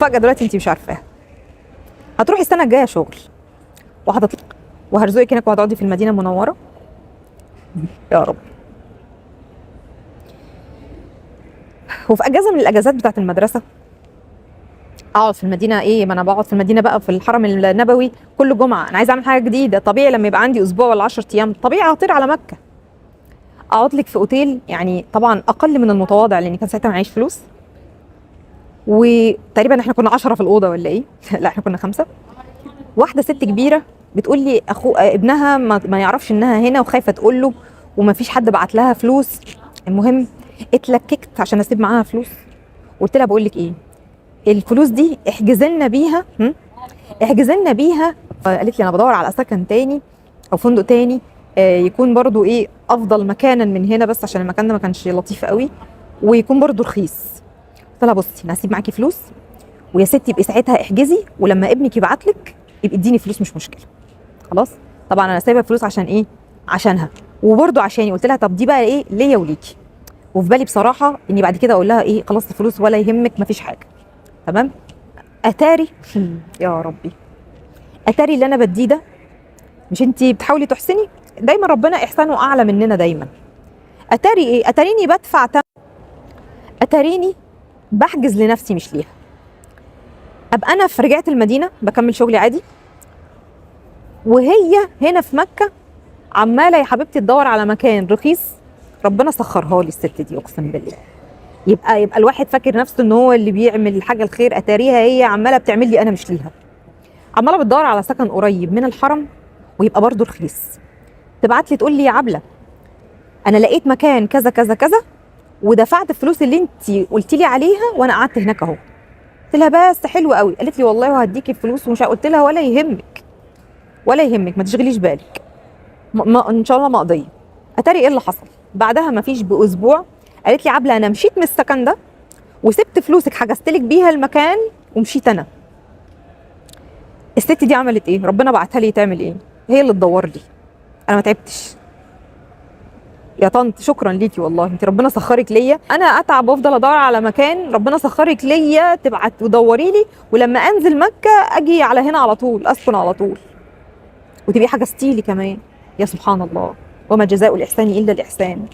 فجأة دلوقتي انت مش عارفاها. هتروحي السنة الجاية شغل وهتطلق وهرزقك هناك وهتقعدي في المدينة المنورة يا رب. وفي اجازه من الاجازات بتاعت المدرسة اقعد في المدينة، ايه ما انا بقعد في المدينة بقى في الحرم النبوي كل جمعه، انا عايزه اعمل حاجة جديدة. طبيعي لما يبقى عندي اسبوع ولا 10 ايام طبيعي هطير على مكة، اقعد لك في اوتيل يعني طبعا اقل من المتواضع لان كان ساعتها معيش فلوس، وتقريبا احنا كنا 10 في الاوضة ولا ايه لا احنا كنا 5. واحدة ست كبيرة بتقول لي اخو ابنها ما يعرفش انها هنا وخايفة تقول له، وما فيش حد بعت لها فلوس. المهم اتلككت عشان اسيب معاها فلوس، قلت لها بقول لك ايه، الفلوس دي احجزي لنا بيها، احجزي لنا بيها. قالت لي انا بدور على سكن تاني او فندق تاني، يكون برضو ايه افضل مكانا من هنا، بس عشان المكان ده ما كانش لطيف قوي ويكون برضو رخيص. قلت لها بصي انا هسيب معاكي فلوس، ويا ستي يبقي ساعتها احجزي، ولما ابنك يبعت لك يبقي اديني فلوس مش مشكلة. خلاص طبعا انا سايبه فلوس عشان ايه؟ عشانها وبرضو عشاني. قلت لها طب دي بقى ايه ليا وليكي. وفي بالي بصراحة اني بعد كده اقول لها ايه خلاص الفلوس ولا يهمك مفيش حاجة، تمام. اتاري يا ربي، اتاري اللي انا بديه ده مش انتي بتحاولي تحسني دايما، ربنا احسانه اعلى مننا دايما. اتاري ايه؟ اتاريني بدفع اتاريني بحجز لنفسي مش ليها. ابقى انا في رجعت المدينة بكمل شغلي عادي، وهي هنا في مكة عماله يا حبيبتي تدور على مكان رخيص. ربنا سخرها لي الست دي اقسم بالله. يبقى الواحد فاكر نفسه ان هو اللي بيعمل الحاجة الخير، اتاريها هي عماله بتعمل لي انا مش ليها. عماله بتدور على سكن قريب من الحرم ويبقى برضه رخيص. تبعت لي تقول لي يا عبله انا لقيت مكان كذا كذا كذا ودفعت الفلوس اللي انت قلتي لي عليها وانا قعدت هناك اهو. قلت لها بس حلو قوي. قالت لي والله وهديكي الفلوس ومش قلت لها ولا يهمك ولا يهمك ما تشغليش بالك، ما ان شاء الله مقضية. اتاري ايه اللي حصل بعدها؟ ما فيش باسبوع قالت لي عبله انا مشيت من السكن ده وسبت فلوسك حجزت لك بيها المكان ومشيت انا. الست دي عملت ايه؟ ربنا بعتها لي تعمل ايه؟ هي اللي تدور لي، انا ما تعبتش يا طنط، شكرا ليكي والله، انت ربنا سخرك ليا. انا اتعب وافضل ادور على مكان، ربنا سخرك ليا تبعت ودوري لي، ولما انزل مكة اجي على هنا على طول، اسكن على طول، وتبقي حجزتي لي كمان. يا سبحان الله، وما جزاء الاحسان الا الاحسان.